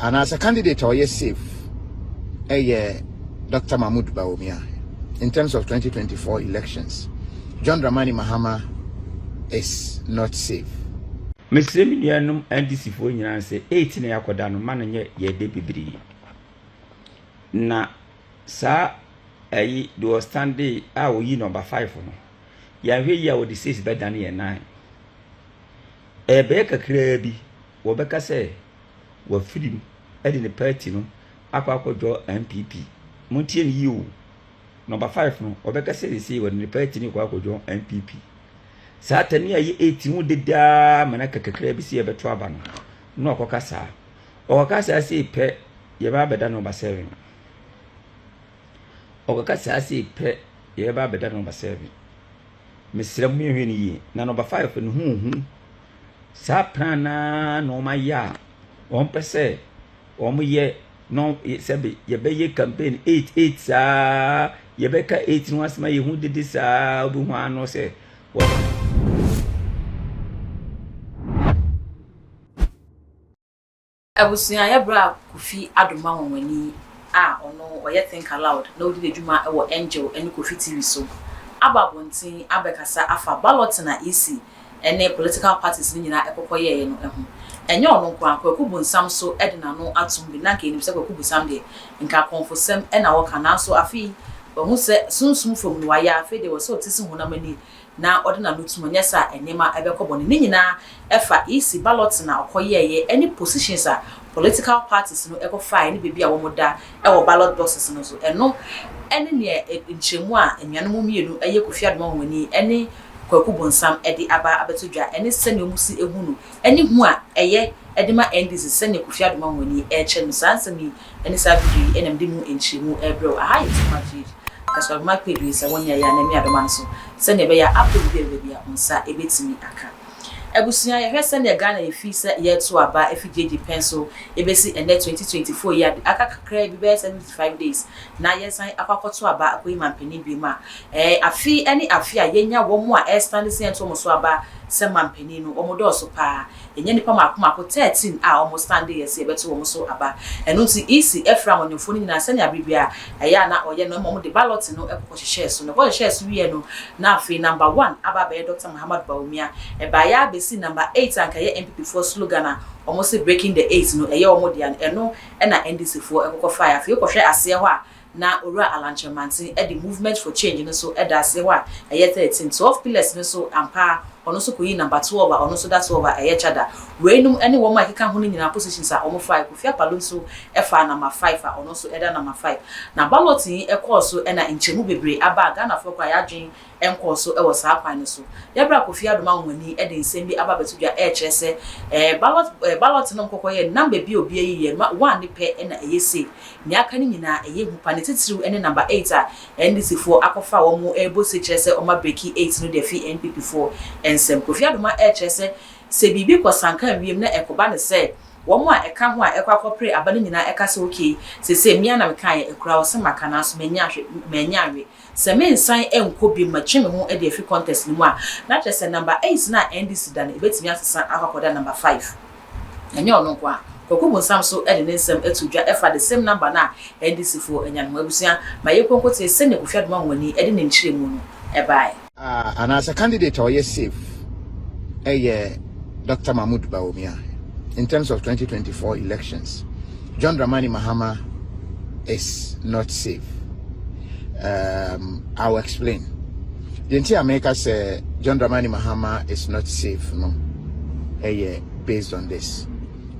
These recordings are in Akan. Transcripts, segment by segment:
Anaasɛ candidate a ɔyɛ safe ɛyɛ Dr. Mahmoud Bawumia in terms of 2024 elections. John Dramani Mahama is not safe. Mesrɛ me nuanom NDC foɔ nyinaa sɛ 8 na yɛakɔda no ma no nyɛ yɛde bebree na saa ɛyi deɛ ɔstande a oyi number 5 no, yɛahwɛ yi a wɔde 6 bɛdane yɛn 9. Ɛbɛyɛ kakraa bi wɔbɛka sɛ wafiri mu ɛde ne party no akɔ akɔdwɔ NPP. Montie no yie o, number 5 no, wɔbɛka sɛ sɛ wɔde ne party no kɔ akɔdwɔ NPP. Saa tani a ɛyɛ 8 ho dedaa ma no aka kakraa bi sɛ yɛbɛto aba no na ɔkɔka saa, ɔkɔka saa sei pɛ, yɛbɛ abɛda number 7. Ɔkɔka saa sei pɛ, yɛbɛ abɛda number 7. Mesrɛ mo, yɛhwɛ no yie na number 5 no ho hu saa plan naa na wɔn ayɛ a wɔn pɛ sɛ wɔn yɛ no sɛbi yɛbɛyɛ campaign 8 8 saa, yɛbɛka 8 no asɛm a yɛhu dede saa, wobɛhu ano sɛ wɔ. Abusua, yɛbrɛ a Kofi Adoma Nwanwani a ɔno ɔyɛ Think Aloud na ɔdi n'adwuma wɔ Angel ne Kofi TV so aba abɔnten abɛkasa afa ballot na EC ne political parties no nyinaa ɛkɔkɔ yɛɛ no ho. Ɛnyɛ ɔno nko a, Kwaku Bonsam so de n'ano atom bi. Na nka yɛnim sɛ Kwaku Bonsam deɛ, nka akɔnfosɛm ɛna wɔka, nanso afei wɔn sɛ sunsum fam no wayɛ. Afei deɛ wɔ sɛ ɔte si honam ani na ɔde n'ano tum, nyɛ sɛ nneɛma ɛbɛkɔ bɔne. Ne nyinaa ɛfa EC ballot na ɔkɔyɛɛyɛ ɛne positions a political parties no ɛkɔfaeɛ ne baabi a wɔn da ɛwɔ ballot boxes no so. Ɛno ɛne nea nkyɛnmu a nnuanom mmienu, ɛyɛ Kofi Adoma Nwanwani ɛne Kwaku Bonsam, ɛde aba abɛto dwa, ɛne sɛnea wɔn si ehu no, ɛne hu a ɛyɛ ɛde ma NDC sɛnea Kofi Adoma Nwanwani ɛrekyɛ no. Saa nsɛm yi ɛne saa video yi ɛnam de mu nkyɛnmu ɛrebrɛw. Aha yɛ Tuma GH kasɔrɔma page yi sɛ wɔnyɛ yɛ anami adoma no so sɛnea ɛbɛyɛ upload bi a baabi a nsa ebɛtumi aka. Abusua, yɛhwɛ sɛnea Ghana yɛfi sɛ yɛto aba efi gyegye pɛn so ebesi ɛnɛ 2024 yi, aka kakra bi bɛyɛ 75 days na yɛsan akɔ akɔto aba akɔyi mampanin bi mu a afe ne afe a yɛnya wɔn a ɛrestand sɛ yɛnto wɔn so aba sɛ mampanin no, wɔn dɔɔso paa. Ɛnyɛ nipa mako mako 13 a wɔn stand yɛ sɛ yɛbɛto wɔn so aba. Ɛno nti EC ɛfra amanyɔfoɔ no nyinaa sɛnea abere bi a ɛyɛ a na ɔyɛ no ɛma wɔn de ballot no ɛkɔkɔ hyehyɛ so na ɛkɔ hyehyɛ so wie no, na afei number 1 aba abɛyɛ Dr. Muhammad Bawumia. Ɛbaayɛ abɛsi number 8 anka ɛyɛ NPP foɔ slogan a wɔn sɛ "Breaking the eight" no ɛyɛ wɔn deɛ no, ɛno ɛna NDC foɔ ɛkɔkɔ fae. Afei kɔhwɛ aseɛ hɔ a, na Owura Alan Kyerematen ɛde Movement for Change no so ɛda aseɛ hɔ a ɛyɛ 13. 12 pillars no so ampa ɔno nso kɔyi number 12 a ɔno nso da 12 a ɛyɛ Cheddar. Weinom ne wɔn a ɛkeka ho no nyinaa positions a wɔn fa. Kofi Akpaloo nso ɛfa number 5 a ɔno nso ɛda number 5. Na ballot yi ɛkɔɔ so ɛna nkyɛmu bebree aba a Ghanafoɔ koraa yɛadwen nkɔɔ so ɛwɔ saa kwan no so. Yɛbrɛ Kofi Adoma Nwanwani ɛde nsɛm bi aba abɛto dwa ɛrekyerɛ sɛ ballot no nkɔkɔ yɛ number bi a obi ayi yɛ ma one ne pɛ ɛna ɛyɛ safe, nea aka no nyinaa ɛyɛ hu pa. Ne titiriw ɛne number 8 a NDC foɔ akɔfa wɔn ɛrebɔ se kyerɛ sɛ wɔn abreak 8 no de afi NPP foɔ nsɛm. Kofi Adoma ɛrekyerɛ sɛ biribi kɔ sanka wiem na ɛkɔba ne sɛ wɔn a ɛka ho a ɛkɔ akɔpere aba no nyinaa ɛka sɛ, okay, sese mmea na meka yɛ ekura wɔ sɛ maka, nanso manya ahwɛ manya awe sɛ me nsan nkɔ bi matwe me ho de afi contest no mu a, na kyerɛ sɛ number 8 na NDC da no ebetumi asesa akɔ akɔda number 5. Ɛnyɛ ɔno nko a, Kwaku Bonsam so de ne nsɛm ato dwa ɛfa the same number na NDC foɔ anya no ho. Abusua, ma yɛ konko te sɛnea Kofi Adoma Nwanwani de ne nkyerɛ mu no ɛbaeɛ. Anaasɛ candidate a ɔyɛ safe ɛyɛ Dr. Mahmoud Bawumia in terms of 2024 elections. John Dramani Mahama is not safe. I'll explain. The nti America sɛ John Dramani Mahama is not safe no ɛyɛ based on this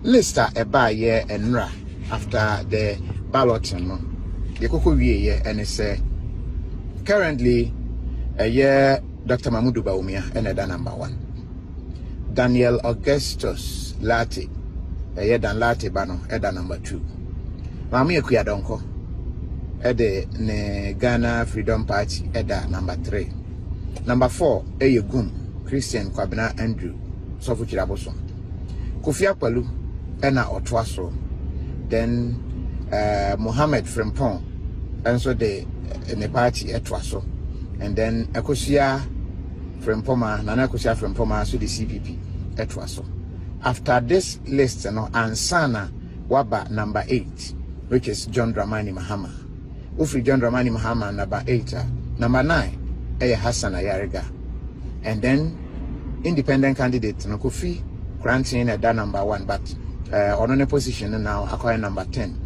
list a ɛbaayɛ nnra after the balloting no. Deɛ kɔkɔ wieɛ ɛne sɛ currently ɛyɛ Dr. Mahmoud Bawumia ɛna ɛda number 1. Daniel Augustus Lartey, ɛyɛ Dan Lartey ba no, ɛda number 2. Maame Akua Donkor ɛde ne Ghana Freedom Party ɛda number 3. Number 4 ɛyɛ Gum Christian Kwabena Andrew Sɔfo Kyirabosom. Kofi Akpaloo ɛna ɔtoa so, then Mohammed Frimpong nso de ne party ɛtoa so, and then Akosua Frempoma, Nana Akosua Frempoma nso de CPP ɛtoa so. After this list no, ansa na waba number 8, which is John Dramani Mahama. Wofiri John Dramani Mahama number 8 a, number 9 ɛyɛ Hassan Ayariga, and then independent candidate no, Kofi Koranteng, na ɛda number 1, but ɔno ne position no now akɔyɛ number 10.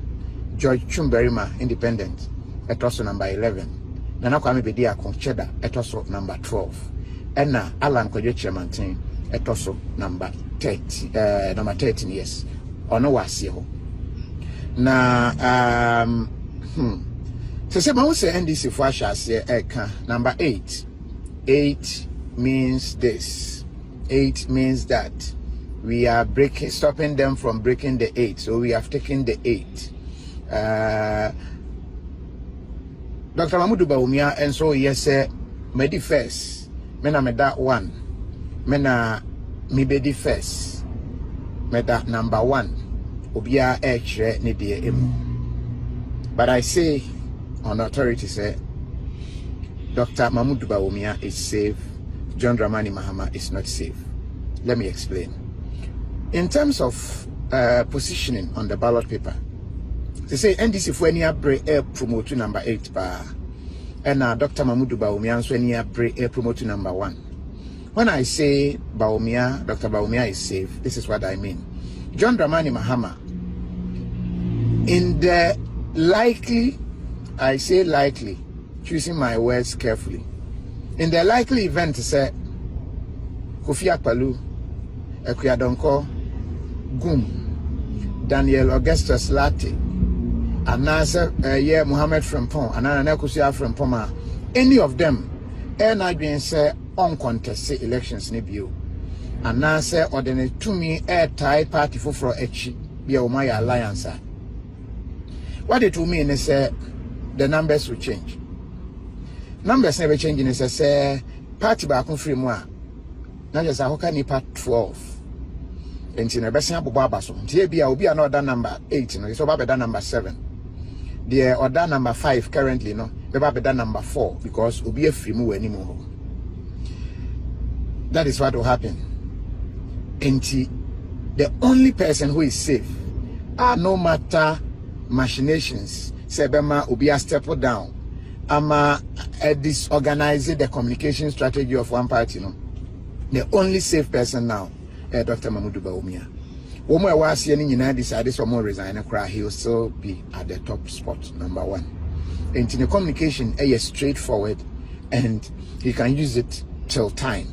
George Twum-Barima, independent, ɛtɔ so number 11. Nana Kwame Bediako Cheddar ɛtɔ so number 12, ɛna Alan Kwadwo Kyerɛmanten ɛtɔ so number 13, number 13, yes, ɔno wɔ aseɛ hɔ. Na sɛ mahu sɛ NDC fo ahyɛ aseɛ ɛka number 8, 8 means this, 8 means that. We are breaking, stopping them from breaking the 8, so we have taken the 8. Dr. Mahamudu Bawumia nso yɛ sɛ madi first, me na meda 1, me na mebɛdi first, meda number 1. Obiara ɛrekyerɛ ne deɛ emu, but I say on authority sɛ Dr. Mahamudu Bawumia is safe, John Dramani Mahama is not safe. Let me explain. In terms of positioning on the ballot paper, they say NDC fo ani abere air promote number 8 paa, ɛna Dr. Mahamudu Bawumia nso ani abere air promote number 1. When I say Bawumia, Dr. Bawumia is safe, this is what I mean. John Dramani Mahama, in the likely, I say likely, choosing my words carefully, in the likely event sɛ Kofi Akpaloo, Akua Donkor, Gum, Daniel Augustus Lartey, anaasɛ ɛyɛ Mohammed Frimpong anaa Nana Akosua Frimpong a, any of them ɛyɛ n'adwene sɛ ɔncontest elections ne bio, anaasɛ ɔde ne tumi ɛɛtae party foforɔ akyi bi a wɔn ayɛ alliance a, what it will mean is the numbers will change. Numbers na ɛbɛ change ne sɛ party baako firi mu a, na kyerɛ sɛ akɔka nipa 12, nti na ɛbɛsen abobɔ aba so. Nti ebi a obi a na ɔda number 8 no, sɛ ɔba abɛda number 7. Deɛ ɔda number 5 currently no bɛba abɛda number 4 because obi afiri mu wɔ anim hɔ. That is what will happen. Nti the only person who is safe are, no matter machinations sɛ ɛbɛma obi a step down ama a disorganize the communication strategy of one party no, the only safe person now, Dr. Mahamudu Bawumia. Wɔn a ɛwɔ aseɛ no nyinaa decide sɛ wɔn resign koraa, he will still be at the top spot, number 1. Nti the communication ɛyɛ straightforward and he can use it till time.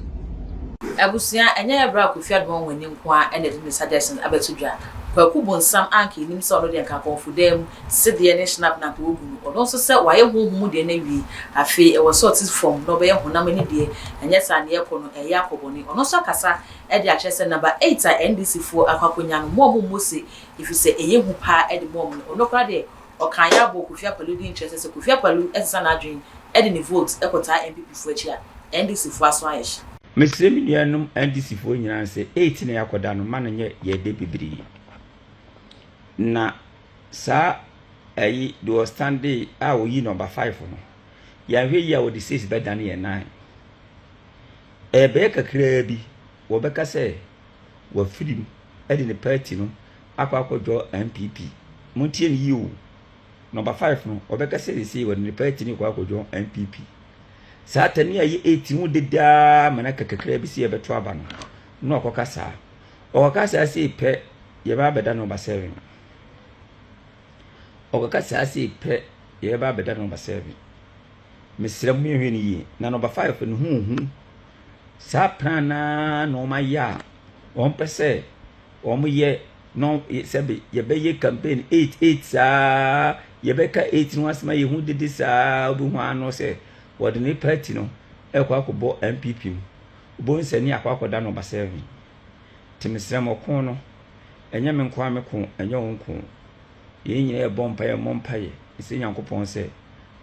Abusua, ɛnyɛ yɛ berɛ a Kofi Adoma wɔn ani nko a ɛna ɛde ne suggestions abɛto dwa. Kwaku Bonsam anka enim sɛ ɔno deɛ nka akɔnfo dan mu sedeɛ ne schnapps na nka ogu no, ɔno nso sɛ wayɛ honhom deɛ no awie, afei ɛwɔ sɛ ɔte fam na ɔbɛyɛ honam ani deɛ. Ɛnyɛ saa neɛ ɛkɔ no ɛyɛ akɔbɔne. Ɔno nso akasa ɛde akyerɛ sɛ number 8 a NDC foɔ akɔ akɔnya no, mo a mo mmɔ se ɛfiri sɛ ɛyɛ hu paa ɛde mo ɔmo no. Ɔno koraa deɛ ɔkan yɛ abɔ Kofi Akpaloo di nkyerɛ sɛ Kofi Akpaloo ɛsesa n'adwene ɛde ne vote ɛkɔtaa NPP foɔ akyi a, NDC foɔ aso ayɛ hye. Mesrɛ me nuanom NDC foɔ nyinaa sɛ 8 na yɛakɔda no, ma no nyɛ yɛde bebree na saa ɛyi deɛ ɔstand a oyi number 5 no, yɛahwɛ yi a wɔde 6 bɛdane yɛ 9. Ɛbɛyɛ kakraa bi wɔbɛka sɛ wafiri mu ɛde ne party no akɔ akɔdɔ NPP. Montie no yie o. Number 5 no, wɔbɛka sɛ sɛ wɔde ne party no kɔ akɔdɔ NPP. Saa tani a yɛ 8 ho dedaa ma na kakra bi sɛ yɛbɛto aba no na ɔkɔka saa, ɔkɔka saa sei pɛ, yɛbɛ abɛda number 7. Ɔkɔka saa sei pɛ, yɛbɛ abɛda number 7. Mesrɛ mo, yɛhwɛ no yie na number 5 no ho hu saa plan naa na wɔn ayɛ a wɔn pɛ sɛ wɔn yɛ na sɛbi yɛbɛyɛ campaign 8 8 saa, yɛbɛka 8 no asɛm a yɛhu dede saa. Wobɛhu ano sɛ wɔde ne party no ɛkɔ akɔbɔ NPP mu, wobɛhu sɛ ne akɔ akɔda number 7. Nti mesrɛ mo, ɔko no ɛnyɛ me nko a me ko, ɛnyɛ wo nko. Yɛn nyinaa yɛbɔ mpaeɛ, mmɔ mpaeɛ ɛsɛ Nyankopɔn sɛ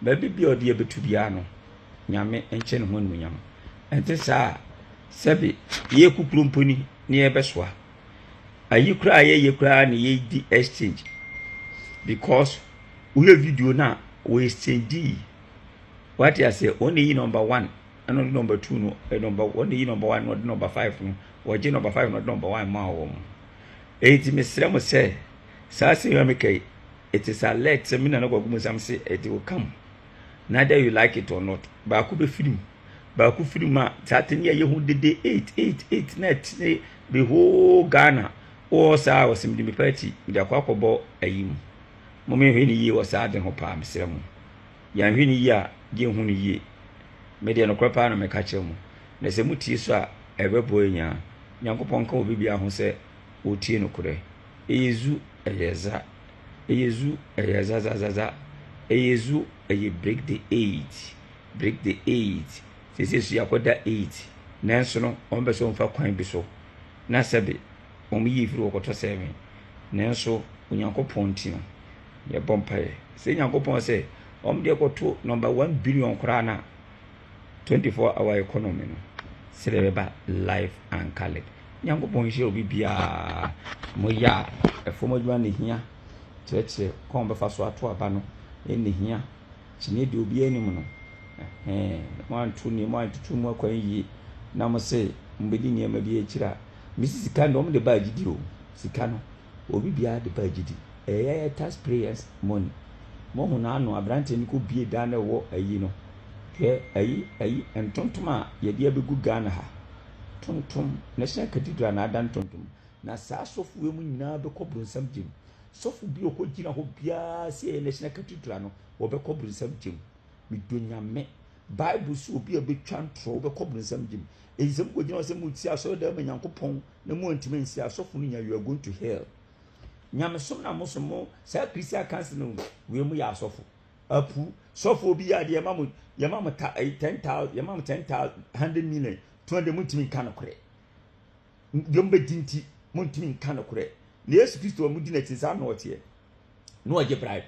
baabi bi a ɔde yɛbɛtu biara no, Nyame nkyɛ ne ho animuonyam. Ɛnte saa a, sɛbi yɛ kukuro mpo ni ne yɛbɛsoa ayi koraa, yɛyɛ koraa na yɛdi exchange because woyɛ video no a wɔ exchange yi, wate aseɛ? Wɔn na yi number 1 ɛna ɔde number 2 no, ɛ number wɔn na yi number 1 na ɔde number 5 no, wɔgye number 5 na ɔde number 1 maa wɔn. Eti mesrɛ mo sɛ Saa asɛm yi a meka yi, it is alert sɛ me nana Kwaku Bonsam se it will come. Neither you like it or not. Baako bɛfiri mu. Baako firi mu a, saa te ne yɛyɛ ho dede 8 8 8 na ɛtene the whole Ghana. Wɔ saa a wɔsɛ mede me party mede akɔ akɔbɔ ayi mu. Mo menhwɛ ne yie wɔ saa ade ho paa mesrɛ mo. Yɛanhwɛ ne yie a, gye nhu no yie. Me deɛ nokorɛ paa na meka kyerɛ mo. Na sɛ motie so a, ɛbɛboa yɛn nyinaa. Nyankopɔn nka obi biara ho sɛ ɔretie nokorɛ. Ɛyɛ zu, ɛyɛ za. Ɛyɛ zu, ɛyɛ zazazaza. Ɛyɛ zu, ɛyɛ break the eight. Break the eight. Seesei so yɛakɔda eight. Nanso no, wɔn pɛ sɛ wɔmfa kwan bi so. Na sɛbe, wɔn yi firi wɔkɔtɔ seven. Nanso, Onyankopɔn nti no, yɛbɔ mpaeɛ. Sɛ Nyankopɔn sɛ, wɔn deɛ kɔto number 1 billion koraa na 24 hour economy no sɛdeɛ ɛbɛba live and colored. Nyankopɔn nhyira obi biara. Moyɛ a ɛfam adwuma na hia kyerɛkyerɛ kwan bɛfa so ato aba no ɛna hia. Kyiniiɛ deɛ obiara anim no, ɛhɛn, moanto nneɛma antoto mu akwan yie na mo se mobɛdi nneɛma bi akyiri a, mesi sika no wɔn de ba agyidi o. Sika no, obi biara de ba agyidi. Ɛyɛ taxpayers money. Mohu n'ano aberanteɛ no kɔ bie dan na ɛwɔ ayi no. Hwɛ ayi ayi ntontom a yɛde abɛgu Ghana ha. Tontom, National Cathedral na ada ntontom. Na saa asɔfo wei mu nyinaa bɛkɔ bronsam gyem. Sɔfo bi a ɔkɔgyina hɔ biara sɛ ɛyɛ National Cathedral no, wɔbɛkɔ bronsam gyem. Medɔ Nyame. Bible sɛ obi a ɔbɛtwa ntorɔ wobɛkɔ bronsam gyem. Enti sɛ mokɔgyina hɔ sɛ moretie asɔredan ma Nyankopɔn na moantumi ansi asɔfo no nya, you are going to hell. Nyamesom na mosom mo saa Christian council no wei mo yɛ asɔfo. Apu sɔfo obi yɛ adeɛ yɛma mo yɛma mo ta 10,000, yɛma mo 10,000, 100 million, 200, montumi nka nokorɛ. Deɛ mobɛdi nti montumi nka nokorɛ. Na Yesu Kristo a modi n'akyi saa na ɔteɛ. Na ɔgye bribe.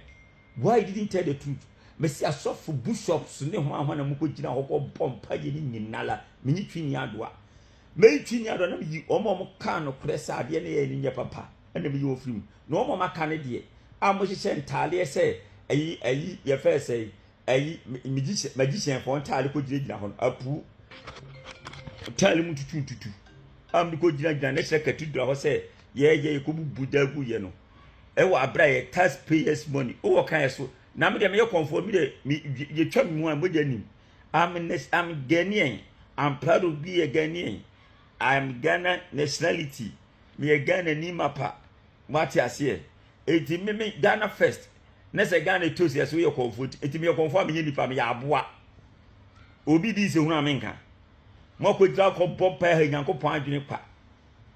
Why you didn't tell the truth? Mesi asɔfo bishops ne ho ahɔ na mokɔgyina hɔ kɔbɔ mpaeɛ no nyinala. Menyi twi ni adoa. Meyi twi ni adoa na meyi wɔn a wɔkaa nokorɛ sɛ adeɛ no yɛ no nyɛ papa ɛna meyi wɔn firi mu. Na wɔn a wɔaka no deɛ a mohyehyɛ ntaaleɛ sɛ ayi ayi yɛfɛ sɛ ayi magician fɔ ntaale kɔgyinagyina hɔ no apu ntaale mu tutu ntutu a mede kɔgyinagyina National Cathedral hɔ sɛ yɛyɛ yɛkɔbubu da gu yɛ no ɛwɔ abere a yɛ tax payers money wowɔ kan yɛ so. Na me deɛ meyɛ kɔnfoɔ, me deɛ me yɛtwa me mu a mogya nim. I'm Ghanaian. I'm proud of being a Ghanaian. I'm Ghana nationality. Meyɛ Ghana ni mapa. Wate aseɛ? Eti me Ghana first. Na sɛ Ghana eto sɛ so yɛ kɔnfoɔ, eti meyɛ kɔnfoɔ a meyɛ nipa, meyɛ aboa. Obi di sɛ hunu a menka. Mo akɔgyina akɔbɔ mpae ha Nyankopɔn adwene kwa.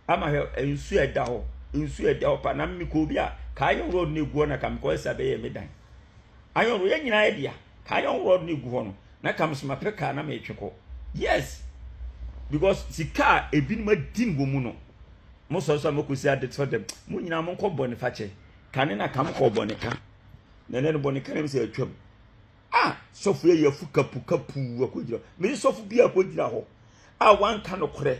Ama hwɛ nsuo a ɛda hɔ, nsuo a ɛda hɔ pa na mekɔ obi a ka iron rod no egu hɔ na ka mekɔ ɛsɛ bɛyɛ me dan. Iron rod yɛn nyinaa yɛ dea. Ka iron rod no egu hɔ no na ka mesoma pɛ kaa na metwe kɔ. Yes, because sika a ebinom adi wɔ mu no, mo sɔrɔ sɛ mokɔsi ade sɛ dɛm, mo nyinaa monkɔ bɔne fakyɛ. Kane na ka mokɔ bɔne ka. Na ɛnɛ no bɔne ka na mi sɛ atwam. Ah, sɔfo yɛ yɛfu kapu kapu akɔgyina. Mesi sɔfo bi akɔgyina hɔ a wanka nokorɛ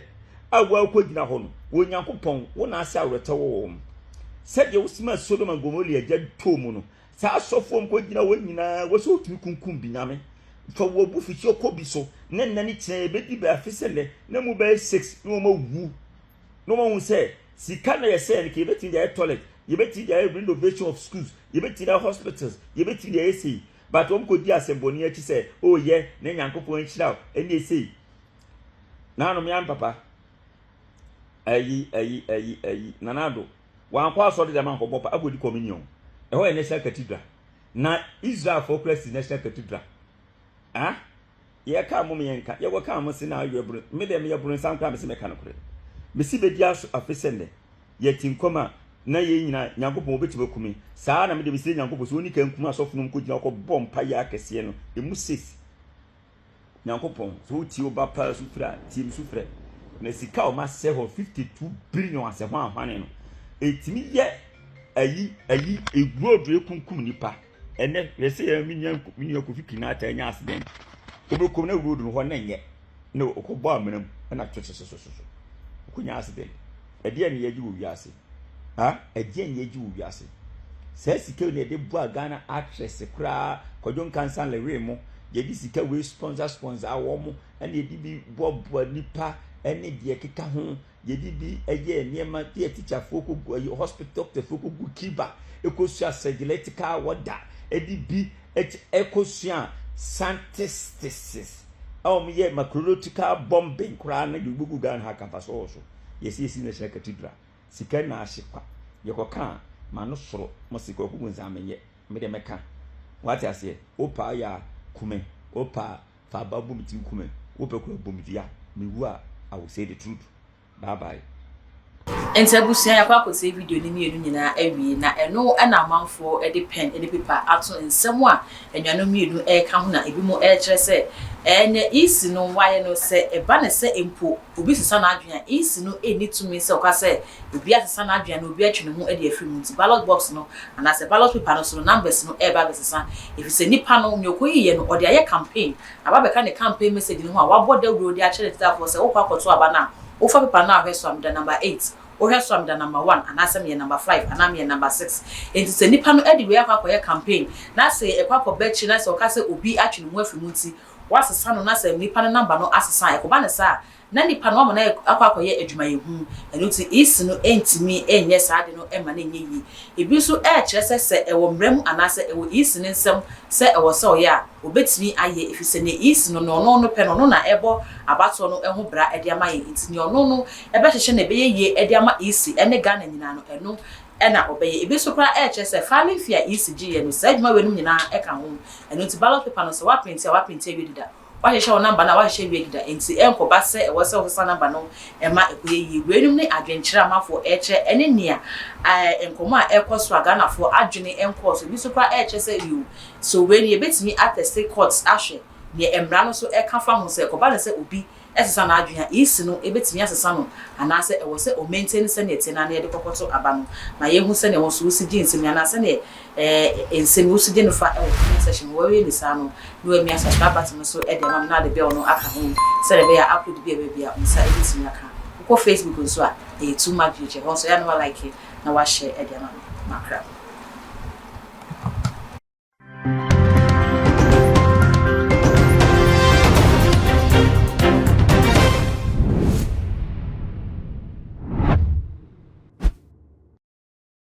a wakɔgyina hɔ no, wɔ Nyankopɔn wo na ase awerɛtɛ wɔ wɔn. Sɛdeɛ wosima Sodom and Gomorrah agya too mu no, saa asɔfoɔ nkɔgyina hɔ nyinaa wɔ sɛ wotumi kunkum bi. Nyame fa wɔ abufuhyeɛ kɔ bi so ne nna ne kyerɛ yɛbɛdi bɛ afe sɛ nnɛ na mu bɛyɛ six na wɔn awu na wɔn ahu sɛ sika na yɛsɛɛ no ka yɛbɛtumi de ayɛ toilet, yɛbɛtumi de ayɛ renovation of schools, yɛbɛtumi de ayɛ hospitals, yɛbɛtumi de ayɛ sei, but wɔn kɔdi asɛmbɔne akyi sɛ ɔyɛ na Nyankopɔn nhyira wo ɛne esei. Nanom yɛn papa ayi ayi ayi ayi Nanado wankɔ asɔre dɛm ankɔbɔ pa akɔdi communion. Ɛhɔ yɛ National Cathedral na Israelfoɔ kora si National Cathedral. Ah, yɛka mo yɛnka yɛwɔ ka mo se na ayɛ boro. Me deɛ meyɛ boro nsam koraa, me se mɛka nokorɛ. Mesi bɛdi aso afe sɛ nnɛ yɛte nkɔm a na yɛn nyinaa Nyankopɔn wɔbɛtumi akumi saa na mede mesrɛ Nyankopɔn sɛ ɔni ka nkum asɔfo no nkɔgyina kɔbɔ mpayɛ akɛseɛ no ɛmu sis. Nyankopɔn, sɛ wotie wo ba paa sufrɛ a, tie me sufrɛ. Na sika a wɔasɛ hɔ 52 billion asɛ ho ahwane no, ɛtumi yɛ ayi ayi egurodo ekunkum nipa. Ɛnɛ yɛsɛ yɛ me nua Kofi Kinata anya accident. Wobɛkɔm na road no hɔ na nyɛ na ɔkɔbɔ amena mu ɛna twɛkyɛkyɛkyɛkyɛ ɔkɔnya accident. Ɛdeɛ ne yɛgye wɔ wiase ha, ɛdeɛ ne yɛgye wɔ wiase. Saa sika yi na yɛde boa Ghana actress koraa, Kwadwo Nkansa Lewe mo, yɛde sika wei sponsor sponsor wɔn mo, ɛna yɛde bi boaboa nipa ɛne deɛ keka ho. Yɛde bi yɛɛ nneɛma de atikyafoɔ kɔgu ayi hospital dɔktafoɔ kɔgu Cuba ɛkɔsua surgical wɔda ɛde bi ɛkɔsua scientists a wɔn yɛ macrological bombing koraa na yɛde gu Ghana ha kamfa so wɔ so yɛsi National Cathedral sika na ahye kwa yɛkɔka a ma no soro mo sika ɔkugu nsa menyɛ me deɛ mɛka wate aseɛ wopa yɛ a kume wopa fa aba bɔ me tiri kume wopɛ kura bɔ me dua mewu a I will say the truth. Bye bye. Nti abusua, yɛakɔ akɔsie video no mmienu nyinaa awie, na ɛno na amanfoɔ de pen ne paper ato nsɛm a anuanom mmienu reka ho, na ebinom rekyerɛ sɛ ɛɛ nea EC no wayɛ no, sɛ ɛba ne sɛ mpo obi sesa n'adwene a, EC no nni tumi sɛ ɔka sɛ obi asesa n'adwene anaa obi atwe ne ho de afiri mu. Nti ballot box no anaasɛ ballot paper no so no, numbers no reba abɛsesa, efisɛ nipa no nea ɔkɔyiiɛ no, ɔde ayɛ campaign aba abɛka ne campaign message no ho a wabɔ dawuro de akyerɛ n'akyitafoɔ sɛ wokɔ akɔto aba no a, wofa paper no a, hwɛ so a meda number 8, wohwɛ so a meda number 1, anaasɛ meyɛ number 5 anaa meyɛ number 6. Nti sɛ nipa no de wei akɔ akɔyɛ campaign na sɛ ɛkɔ akɔba akyiri na sɛ ɔka sɛ obi atwe ne ho afiri mu nti wasesa no, na sɛ nipa no number no asesa a, ɛkɔba ne saa na nipa no wama no akɔ akɔyɛ adwumayɛhu. Ɛno nti EC no ntumi nyɛ saa de no ma no nyɛ yie. Ebi nso ɛrekyerɛ sɛ ɛwɔ mmara mu anaasɛ ɛwɔ EC ne nsɛm sɛ ɛwɔ sɛ ɔyɛ a, obetumi ayɛ, efisɛ nea EC no ɔno no pɛ no, ɔno na ɛbɔ abatoɔ no ho bra ɛde ama yɛn. Nti nea ɔno no ɛbɛhyehyɛ na ɛbɛyɛ yie ɛde ama EC ɛne Ghana nyinaa no, ɛno ɛna ɔbɛyɛ. Ebi nso koraa ɛrekyerɛ sɛ filing fee a EC gye yɛ no, saa adwuma wei no nyinaa ɛka ho. Ɛno nti ballot paper no, sɛ waprint a, waprint awie deda, wahyehyɛ wo number no a, wahyehyɛ wie deda, nti ɛnkɔba sɛ ɛwɔ sɛ wosesa number no ɛma ɛkɔyɛ yie. Weinom ne adwenkyerɛ amanfoɔ ɛrekyerɛ ɛne nea nkɔmɔ a ɛrekɔ so a Ghanafoɔ adwene nkɔɔ so. Ebi nso koraa ɛrekyerɛ sɛ yoo, so wei no yɛbɛtumi atest court ahwɛ nea mmara no so ɛka fa ho, sɛ ɛkɔba ne sɛ obi ɛsesa n'adwene a, EC no ebɛtumi asesa no anaasɛ ɛwɔ sɛ ɔmaintain sɛnea ɛte na yɛde kɔkɔto aba no. Ma yɛhu sɛnea wɔn nso wosi gye nsɛm yi anaa sɛnea nsɛm wosi gye no fa ɛwɔ comment section. Wɔawie ne saa no na wɔamia subscribe button no so ɛde ama me na ade bell no aka ho sɛdeɛ ɛbɛyɛ a upload bi a ɛbɛ bi a nsa ebɛtumi aka. Wokɔ Facebook nso a, ɛyɛ Too Much GH, ɛhɔ nso ɛyɛ na walike na wahyɛ ɛde ama me makra.